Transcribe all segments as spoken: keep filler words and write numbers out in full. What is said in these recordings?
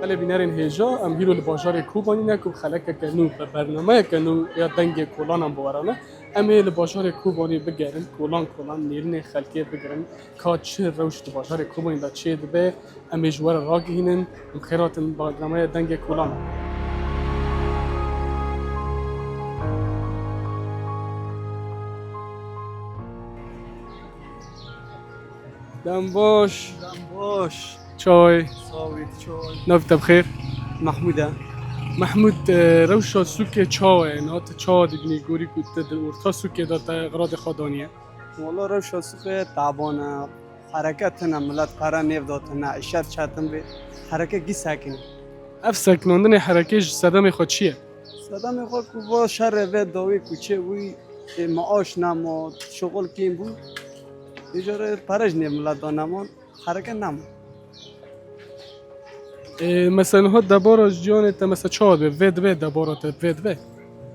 Belê bînerên hêja, em hîro li bajarê Kobanî ne ku bi xelekeke nû, bi bernameyeke nû ya Dengê Kolanan bi we re ne. Em ê li bajarê Kobanî bigerin, kolan kolan nêrînên xelkê bigirin, ka çi rewş di bajarê Kobanî de çê dibe, em ê ji we re ragihînin. Em xêr hatin bernameya Dengê Kolanan. Dem baş. Dem baş. Çawa ye? Sağ ol, çawa ye? Nav te bi xêr? Mahmûd e. Mahmûd, e, rewşa sûkê çawa ye? Niha tu çawa dibînî gorî ku tu di orta sûkê de te xiradê xwe daniye? Wala rewşa sûkê taban e. Hereket tune, millet pere nêv da tune, îşet çetin bê. Hereket gî sekin. Ev sekinandinê herekê ji sedemê xwe çi ye? Sedemê xwe ku va şerê vê dawî ku çê bûyî, ê, maaş nema, şixul kêm bû. Vê carê pere ji nêv milet da nema, hereke nema. Ê, mesela niha debara jiyanê te mesela çawa dibe? Vê dibe debara te vê dibe?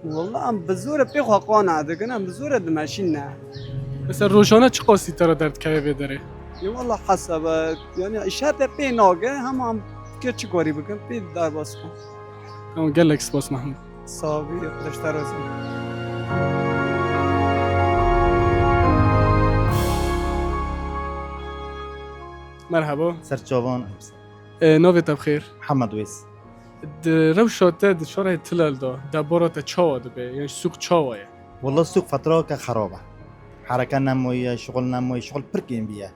Walla em bi zor e pê xwe qana dikin, em bi zor e dimeşîn ne. Mesela rojane çi qasî te re derdikeve vê derê? Ê walla hesab e, yani îşete pê nage, hema em ke çi karî bikin, pê derbas bikin. Tamam, gelek spas Mahmûd. Sağ ol, Xwedê ji te razî. Merhaba. Ser çavan. E, navê te bi xêr? Hemed Wês. Di rewşa te di şarê Tilel de debara te çawa dibe? Yan sûk çawa ye? Walla sûk fetrake xerab e. Hereke nemaye, şixul nemaye, şixul pir kêm bûye.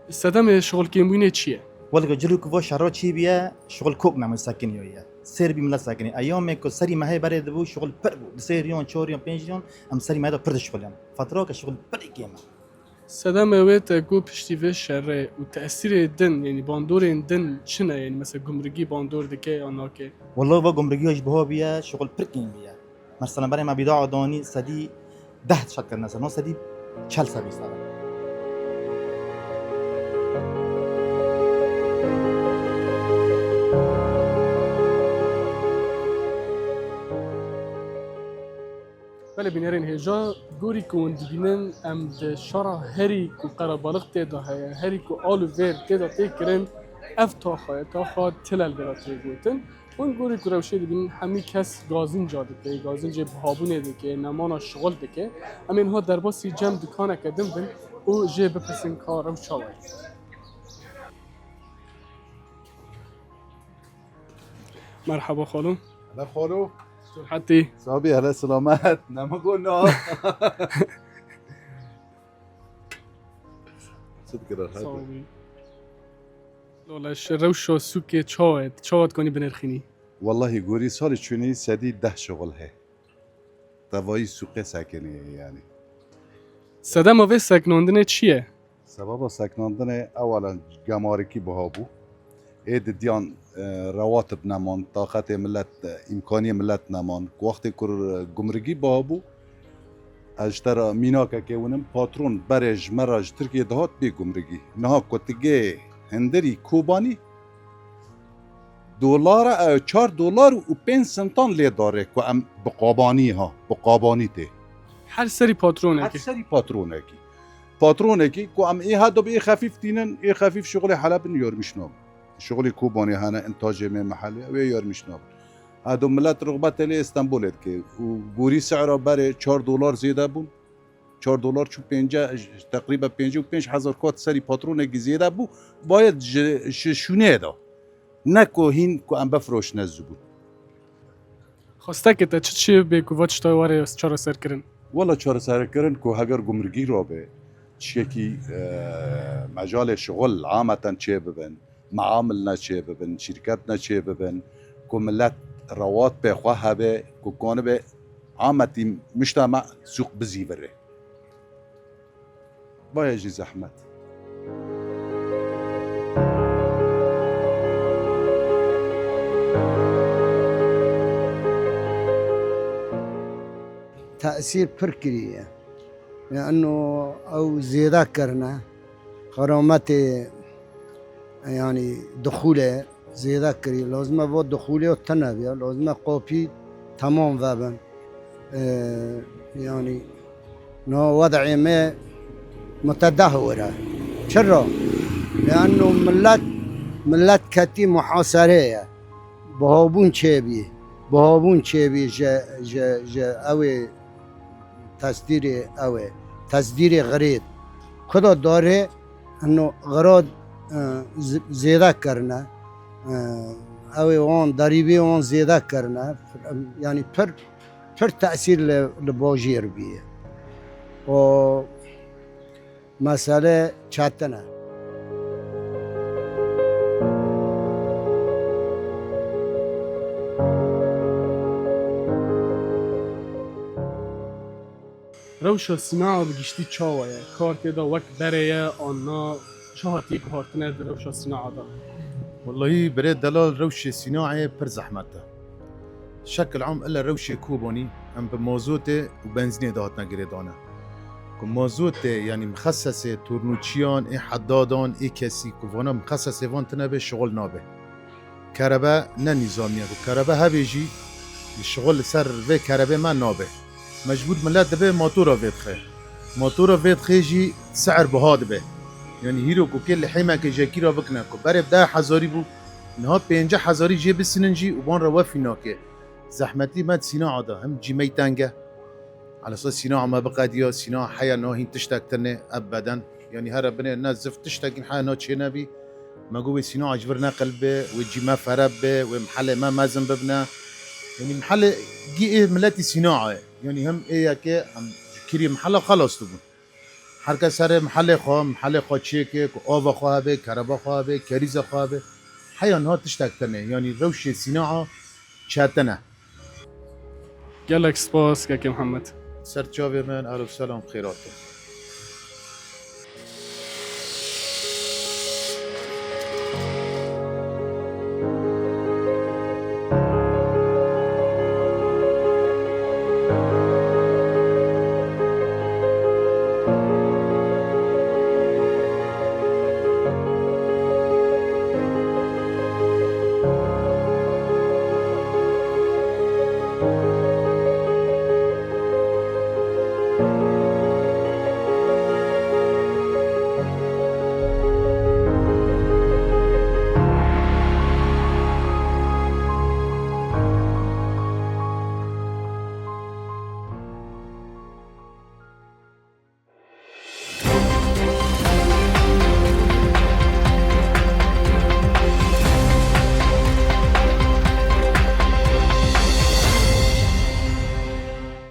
Sedemê şixulkêmbûyînê çi ye? Wele ku cilû ku va şero çî bûye, şixul kok nemaye sekiniye ye. Sêr bî mile sekinî. Eyamê ku serî mehê berê dibû, şixul pir bû. Di sêr yon, çor yon, pênc yon, em serî mehê de pir dişixulin. Fetrake şixul pir kêm e. Sedemê wê te ku piştî vê şerê û tesîrê din, yanî bandorên din çi ne? Yanî mesela gumrugî bandor dike ya nake? Wele va gumrugî ji biha bûye, şixul pir kêm bûye. Mesela berê me bîda danî sedî deh şekil mesela, no sedî çel sedî sere. Belê bînerên hêja, gorî ku hûn dibînin, em di şara herî ku qerebalix tê de heye, herî ku al û vêr tê de tê kirin, ev taxa ye, taxa Tilel vê re tê gotin. Hûn gorî ku rewşê dibînin, hemî kes gazînca dike, gazîncê bihabûnê dike, nemana şixul dike. Em ê niha derbasî cem dukaneke din bin û jê bipirsin ka rew çawa ye. Merhaba xalo. Hele xalo. Çi hetî? Sabî, hele silamet. Nemago na. Çi dikire, Sağ hadi. Olun. Lola, ji rewşa sûkê çawa ye? Çawa dikanî binirxînî? Wellahî gorî salê çûnî sedî deh şixul he. Tevayî sûkê sekinî ye yanî. Sedema vê seknandinê çi ye? Sebeba seknandinê ewelen gemarikî biha bû. Ê didiyan, e, rewatib neman, taqetê milet, e, îmkaniyê milet neman. Ku wextê ku, e, gumrigî biha bû, ez ji te re mînakekê winim, patron berê ji me re ji Tirkiyê dihat bê gumrigî. Niha ku tu gê hindirî Kobanî, dolara, e, çar dolar û pênc sentan lê dare ku em bi qabanî ha, bi qabanî tê. Her serî patronekî. Her serî patronekî. Patronekî ku em ê hado bi ê xefîf tînin, ê xefîf şixulê Helebin yormîş nabin. Şixulê Kobanê hene, intacê me mehellê, ew ê yormîş nabin. Hado milet rixbetê lê Stenbolê dike û gorî sehra berê çar dolar zêde bûn. Çar dolar çû pênce, teqrîben pêncî û pênc hezar kat serî patronekî zêde bû, bayê ji, ji şûnê de. Ne ku hîn ku em bifroşine zû bûn. Xwestekê te çi çi bê ku va tişta were çareserkirin? Wela çareserkirin ku heger gumrigî rabe, çiyekî, e, mecalê şixul ameten çê bibin, meamil ne çê bibin, şîrket ne çê bibin, ku milet rewat pê xwe hebe, ku kanibe ametî mujtema sûq bizîvire. Baye jî zehmet. Tesîr pir kiriye. Leanno ew zêde kirine. Xerametê, yanî dixûlê zêde kirî. Lazim e va dixûlê tune biya. Lazim e qapî temam vebin. Ee, yanî na wed'ê me mutedehwir e. Çira? Leanno millet Millet ketî muhasere ye. Bihabûn çêbî. Bihabûn çêbî ji, ji, ji ew ê tesdîrê ew ê. Tesdîrê xirêt. Kuda darê hino xira, e, z-, zêde kirine. E, ew ê wan derîbê wan zêde kirine. Yanî pir, pir tesîr li, li bajêr bîye. O mesele çetin e. Rewşa sînaa bi giştî çawa ye? Kar tê de wek berê ye an na? Çi hatiye guhartine di rewşa sînaa de? Wellahî birê delal, rewşê sînaê pir zehmet e. Şekil am ile rewşê Kobanî em bi mazotê û benzînê de hatine girêdane. Ku mazotê, yanî mixesesê tornûçiyan, ê hedadan, ê kesî ku vana mixesesê van tine be, şixul nabe. Kerebe ne nîzamiye ku kerebe hebe jî, şixul li ser vê kerebê me nabe. Mecbûr milet dibe motora vêdixe. Motora vêdixê jî si'ir biha dibe. Yanî hîro ku kê li hêmekê jekî re bikine ku berê bi deh hezarî bû, niha pêncî hezarî jê bisînin jî û wan re wefî nake. Zehmetî me di sînaa de him cîmey teng e. Elesa sînaa me biqediya, sînaa heya niha hîn tiştek tune ebeden. Yanî here binê ne zift tiştekî heya niha çênebî. Me got wê sînaa ji vir neqil be, wê cîme fere be, wê mihelê me mezin bibine. Yanî mihelê gî ê miletî sînaa ye. Yanî him ê yekê em ji kirî mihela xelas dibûn. Her kes here mihelê xwe, mihelê xwe çêke, ku ava xwe hebe, kereba xwe hebe, kerîza xwe hebe. Heya niha tiştek tune, yanî rewşê sînaa çetin e. Gelek spas, Kekê Mihemed. Ser çavê min, alo selam, xêrat e.